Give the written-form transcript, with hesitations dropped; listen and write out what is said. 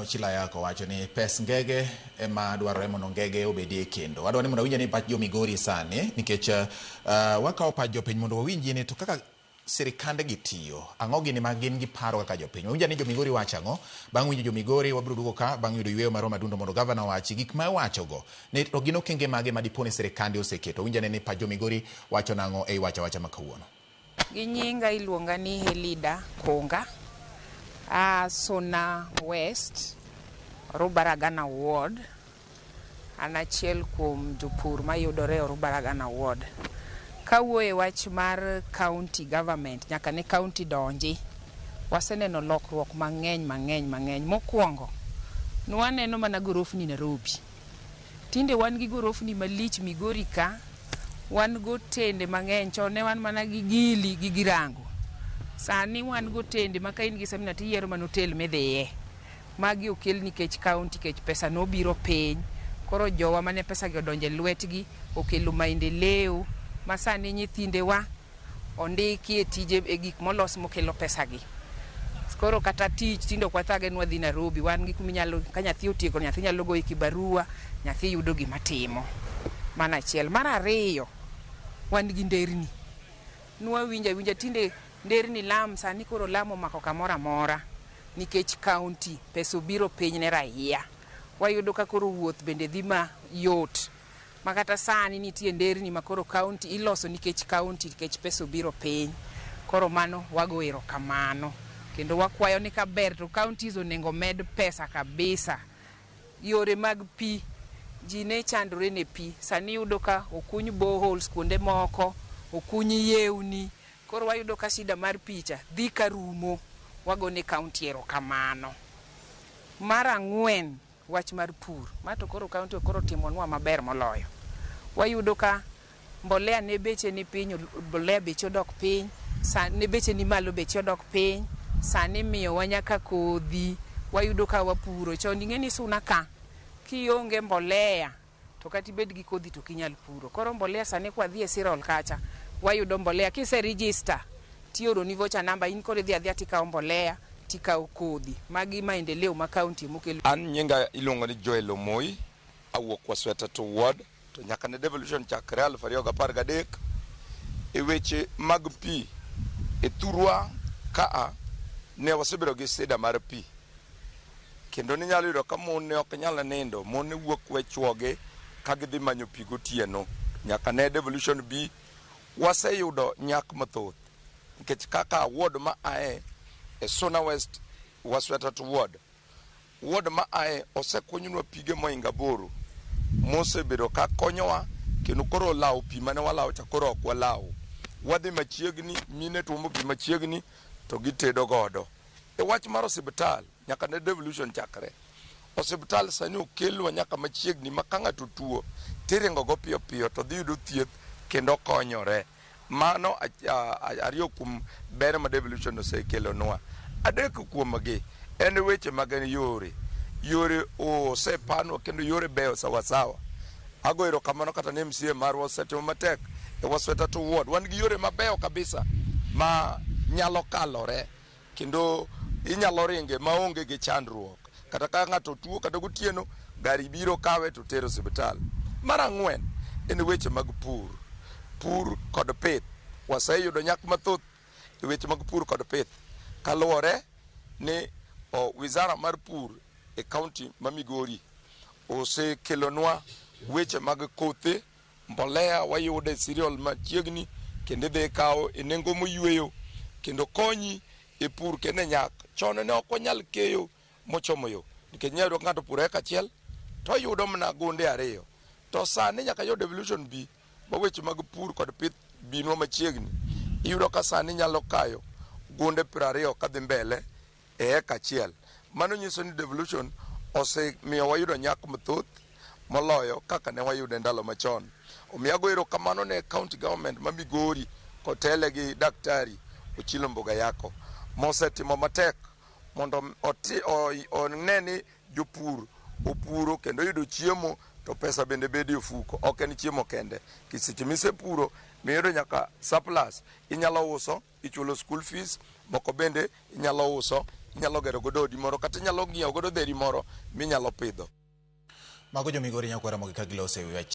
Ochilo Ayako wacho ni pes ngege ema dwarore mondo ngege obedie kendo. Adwa ni mondo awinj ni pach jo Migori sani nikech wakawo pach jopiny mondo wawinji ni to kaka sirikande gi tiyo, ang'o gini ma gin giparo kaka jopiny. Wawinj ni jo Migori wacho ang'o. Bang' winjo jo Migori wabiro duogo ka bang' yudo yweyo marwa madundo mondo gavana owachi gik ma iwachogo ni to gin okenge mage ma dipo ni sirikande oseketo. Winj ane ni pach jo Migori wacho nang'o ei Wacha Wacha ma kawuono. Gi nyinga iluonga ni Helida Kunga. Aa Suna West, Orubaragana Ward. An achiel kuom jopur mayudore e Orubaragana Ward. Kawuoyo e wach mar county government, nyaka ne county donji, waseneno lokruok mang'eny mang'eny mang'eny. Mokwongo, nwaneno mana gorofni Nairobi. Tinde wan gi gorofni malich Migori ka, wan gotende mang'eny. Chon ne wan mana gi gili gi girango. Sani wan gotende ma ka in gi seminar tiyiero mana hotel midhiye. Magi okel nikech county nikech pesa nobiro piny. Koro jowa mane pesa gi odonjo e lwetgi okelo maendeleo ma sani nyithindewa ondiki e tije e gik molos mokelo pesa gi. Koro kata tich tinde ok wathagre ni wadhi Nairobi, wan gi kuminyalo ka nyathi otieko nyathi nyalo goyi kibarua, nyathi yudo gima timo. Mano achiel. Mar ariyo, wan gi nderni. Nwawinjo awinja tinde nderni lam sani koro lam omako kamoro amora nikech county pesa obiro piny ne raia. Wayudo ka koro wuoth bende dhi mayot ma kata sani nitie nderni ma koro county iloso nikech county nikech pesa obiro piny. Koro mano wago erokamano kendo wakwayo ni kaber to counties onego med pesa kabisa. Yore mag pi, ji ne chandore ne pi, sani iyudo ka okuny boreholes kuonde moko, okuny yewni, koro wayudo ka shida mar pi cha dhi ka rumo. Wago ne county erokamano. Mar ang'wen, wach mar pur. Ma to koro county koro otimonwa maber moloyo. Wayudo ka mbolea ne beche ni piny, mbolea beche odok piny, ne beche ni malo beche odok piny, sani imiyowa nyaka kodhi, wayudo ka wapuro. Chon ing'e ni Suna ka, kionge mbolea to kata ibed gi kodhi to ok inyal puro. Koro mbolea sani kwadhi e Sirol kacha, wayudo mbolea. Kise register, tioroni voucher number, in koro idhi adhiya tikawo mbolea, tikawo kodhi. Magi maendeleo ma county emokelo. An nyinga iluongo ni Joel Omoi, awuok Wasweta to ward, to nyaka ne devolution chakre 2013 e weche mag pi e thurwa kaa ne wasebedo gi sida mar pi kendo ninyalo yudo ka mon ne ok nyal nindo, mon ne wuok we chuogi ka gidhi manyo pi gotieno. Nyaka ne devolution bi waseyudo nyak mathoth nikech kaka ward ma ae e Suna West Wasweta to ward, ward ma ae osekunyonwa pige mohingo 8 mosebedo ka konyowa kendo koro lawo pi mane walawo cha koro ok walaw. Wadhi machiegni, mine tuomo pi machiegni to gitedo godo. E wach mar osiptal, nyaka ne devolution chakre, osiptal sani okelwa nyaka machiegni ma ka ng'ato tuo tiringo go piyo piyo to dhi yudo thieth kendo konyore. Mano ariyo kuom ber ma devolution osekelonwa. Adek kuomgi en weche mag yore. Yore osepanwa kendo yore beyo sawasawa. Ago erokamano kata ne MCA marwa osetimo matek e Wasweta to ward. Wan gi yore mabeyo kabisa ma nyalo kalore kendo inyalo ringe maonge gi chandruok. Kata ka ng'ato tuo kata gotieno, gari biro kawe to tero osiptal. Mar ang'wen en weche mag pur. Pur kod pith. Waseyudo nyak mathoth e weche mag pur kod pith kaluwore ni wizara mar pur e county ma Migori osekelonwa weche mag kothe, mbolea wayudo e cereal machiegni kendo idhi ikawo e nengo moyweyo kendo konyi e pur kendo e nyak. Chon ne ok wanyal keyo mochomo yo nikech inyalo yudo ka ng'ato opuro eka achiel to oyudo mana gunde 2. To sani nyaka yud devolution bi ma weche mag pur kod pith binwa machiegni, iyudo ka sani nyalo kayo gunde 20 kadhi mbele e eka achiel. Mano nyiso ni devolution osemiyo wayudo nyak mathoth moloyo kaka ne wayude ndalo machon. Omiyo ago erokamano ne county government ma Migori kotele gi Daktari Ochilo Mboga Yako mosetimo matek mondo one ni jopur opuro kendo oyudo chiemo to pesa bende bedo e ofuko. Ok en chiemo kende. Seche misepuro miyudo nyaka surplus, inyalo uso, ichulo school fees, moko bende inyalo uso, Inyalo gero godo odi moro kata inyalo ng'iewo godo dheri moro minyalo pidho. Mago jo Migori nyakwara mogi ka giloso e wi wach.